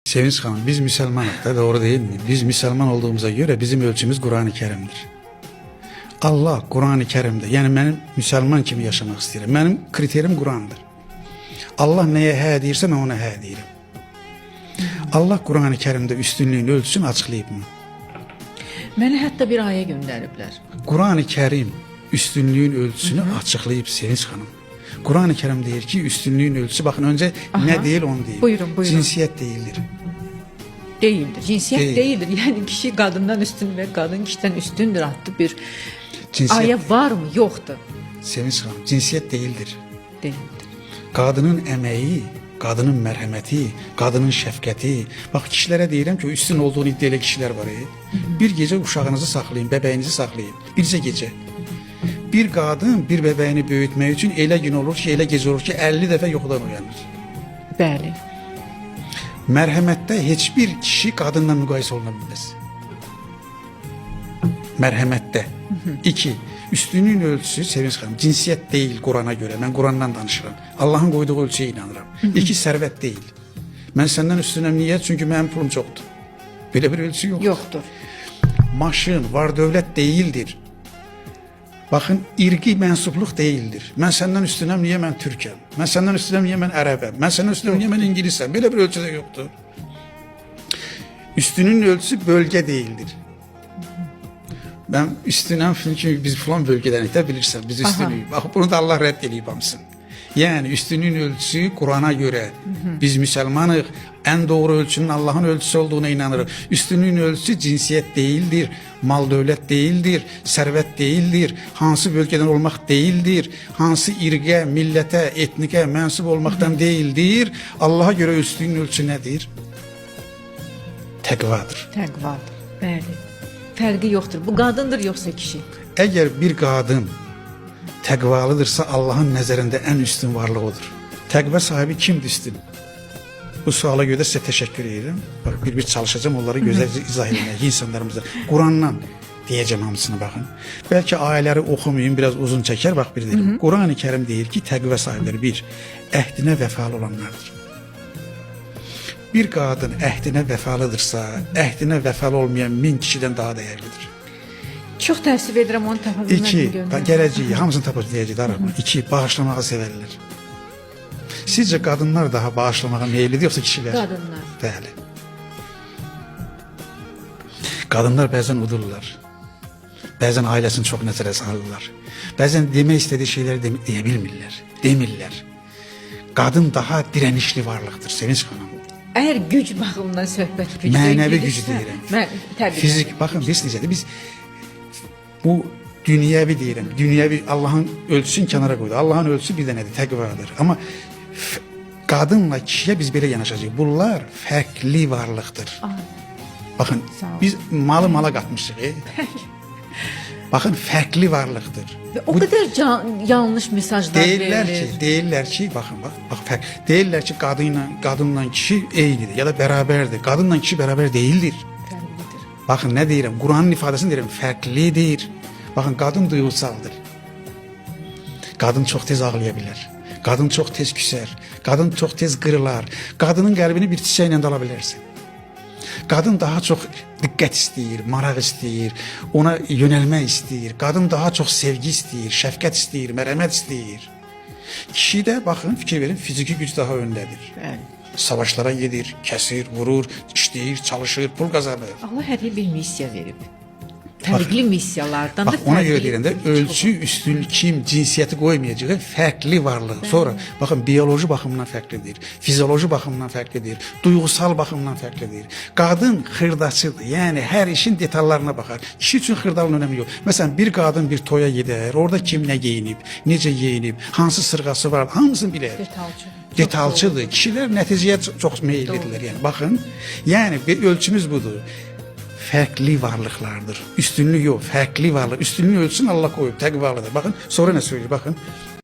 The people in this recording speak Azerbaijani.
Sevinç xanım, biz müsəlmanıq da, doğru değil mi? Biz müsəlman olduğumuza göre bizim ölçümüz Qur'an-ı Kərimdir. Allah Qur'an-ı Kərimdə, yəni mənim müsəlman kimi yaşamaq istəyirəm. Mənim kriterim Qur'andır. Allah nəyə hə deyirsə mən ona hə deyirəm. Allah Qur'an-ı Kərimdə üstünlüyün ölçüsünü açıqlayıbmı? Mənə hətta bir ayə göndəriblər. Qur'an-ı Kərim üstünlüyün ölçüsünü açıqlayıb Sevinç xanım. Qur'an-ı Kərim deyir ki, üstünlüyün ölçüsü, baxın öncə nə deyil onu deyir. Buyurun, buyurun. Cinsiyyət deyildir. Deyildir. Cinsiyyət Deyil. deyildir. Yəni kişi qadından üstün və qadın kişidən üstündür adlı bir Cinsiyyət, ayə varmı? Yoxdur. Sevinç xanım, cinsiyyət deyildir. Deyildir. Qadının əməyi, qadının mərhəməti, qadının şəfqəti. Bax kişilərə deyirəm ki, üstün olduğunu iddia edən kişilər var. Bir gecə uşağınızı saxlayın, bəbəyinizi saxlayın. Bircə gecə. Bir qadın bir bəbəyini böyütmək üçün elə gün olur ki, elə gecə olur ki, 50 dəfə yuxudan oyanır. Bəli. Mərhəmətdə heç bir kişi qadınla müqayisə oluna bilməz. Mərhəmətdə. İki, üstünlüyün ölçüsü Sevinç xanım, cinsiyyət deyil Qurana görə. Mən Qurandan danışıram. Allahın qoyduğu ölçüyə inanıram. İki, sərvət deyil. Mən səndən üstünəm niyə? Çünki mənim pulum çoxdur. Belə bir ölçü yoxdur. Yoxdur. Maşın, var dövlət deyildir. Baxın, irqi mənsubluq deyildir. Mən səndən üstünəm, niyə mən türkəm? Mən səndən üstünəm, niyə mən ərəbəm? Mən səndən üstünəm, niyə mən ingilisəm? Belə bir ölçü də yoxdur. Üstünün ölçüsü bölgə deyildir. Mən üstünəm, çünki biz filan bölgədənik də bilirsən, biz üstünüyük. Bax, bunu da Allah rədd eləyib hamısını. Yəni üstünlüyün ölçüsü Qurana görə. Biz müsəlmanıq, ən doğru ölçünün Allahın ölçüsü olduğuna inanırıq. Üstünlüyün ölçüsü cinsiyyət deyildir, mal dövlət deyildir, sərvət deyildir, hansı bölgədən olmaq deyildir, hansı irqə, millətə, etnikə mənsub olmaqdan deyildir. Allaha görə üstünlüyün ölçüsü nədir? Təqvadır. Təqvadır. Bəli. Fərqi yoxdur. Bu qadındır yoxsa kişi? Əgər bir qadın təqvalıdırsa Allahın nəzərində ən üstün varlıq odur. Təqva sahibi kimdir üstün? Bu suala görə də sizə təşəkkür edirəm. Bax bir-bir çalışacağam onları gözəlcə izah etməyə insanlarımıza. Qurandan deyəcəm hamısını baxın. Bəlkə ayələri oxumayım, biraz uzun çəkər. Bax bir deyirəm. Qurani Kərim deyir ki, təqva sahibləri bir, əhdinə vəfalı olanlardır. Bir qadın əhdinə vəfalıdırsa, əhdinə vəfalı olmayan 1000 kişidən daha dəyərlidir. Çox təəssüf edirəm onu tapa bilmədim. İki, göndərdim. gələcəyi, hamısını tapacaq deyəcək darıxma. İki, bağışlamağı sevərlər. Sizcə qadınlar daha bağışlamağa meyillidir yoxsa kişilər? Qadınlar. Bəli. Qadınlar bəzən udurlar. Bəzən ailəsini çox nəzərə salırlar. Bəzən demək istədiyi şeyləri deyə bilmirlər, demirlər. Qadın daha dirənişli varlıqdır, Sevinç xanım. Əgər güc baxımından söhbət gücdən Mənəvi gedirsə, gücü deyirəm. Mən, təbii. Fizik, baxın biz necədir? Biz bu dünyəvi deyirəm. Dünyəvi Allahın ölçüsünü kənara qoydu. Allahın ölçüsü bir dənədir, təqvadır. Amma qadınla kişiyə biz belə yanaşacağıq. Bunlar fərqli varlıqdır. Baxın, Sağ ol. biz malı mala qatmışıq. Baxın, fərqli varlıqdır. Və o qədər yanlış mesajlar Deyirlər ki, verilir. deyirlər ki, baxın bax, bax fərq. Deyirlər ki, qadınla kişi eynidir ya da bərabərdir. Qadınla kişi bərabər deyildir. Fərqlidir. Baxın nə deyirəm? Quranın ifadəsini deyirəm, fərqlidir. Baxın, qadın duyğusaldır. Qadın çox tez ağlaya bilər. Qadın çox tez küsər. Qadın çox tez qırılar. Qadının qəlbini bir çiçəklə də ala bilərsən. Qadın daha çox diqqət istəyir, maraq istəyir, ona yönəlmək istəyir. Qadın daha çox sevgi istəyir, şəfqət istəyir, mərhəmət istəyir. Kişi də baxın, fikir verin, fiziki güc daha öndədir. Bəli. Savaşlara gedir, kəsir, vurur, işləyir, çalışır, pul qazanır. Allah hər bir missiya verib. Fərqli missiyalardan Bax da ona görə fərqli deyirəm də ölçü üstün kim cinsiyyəti qoymayacaq, fərqli varlıq. Sonra baxın bioloji baxımdan fərqlidir, fizioloji baxımdan fərqlidir, duyğusal baxımdan fərqlidir. Qadın xırdaçıdır. Yəni hər işin detallarına baxar. Kişi üçün xırdalın önəmi yox. Məsələn bir qadın bir toya gedər, orada kim nə geyinib, necə geyinib, hansı sırğası var, hamısını bilər. Detalçı. Detalçıdır. Kişilər nəticəyə çox meyillidirlər. Yəni baxın, yəni bir ölçümüz budur. Fərqli varlıqlardır. Üstünlük yox, fərqli varlıq. Üstünlüyün ölçüsünü Allah qoyub, təqvalıdır. Baxın, sonra nə söyləyir? Baxın.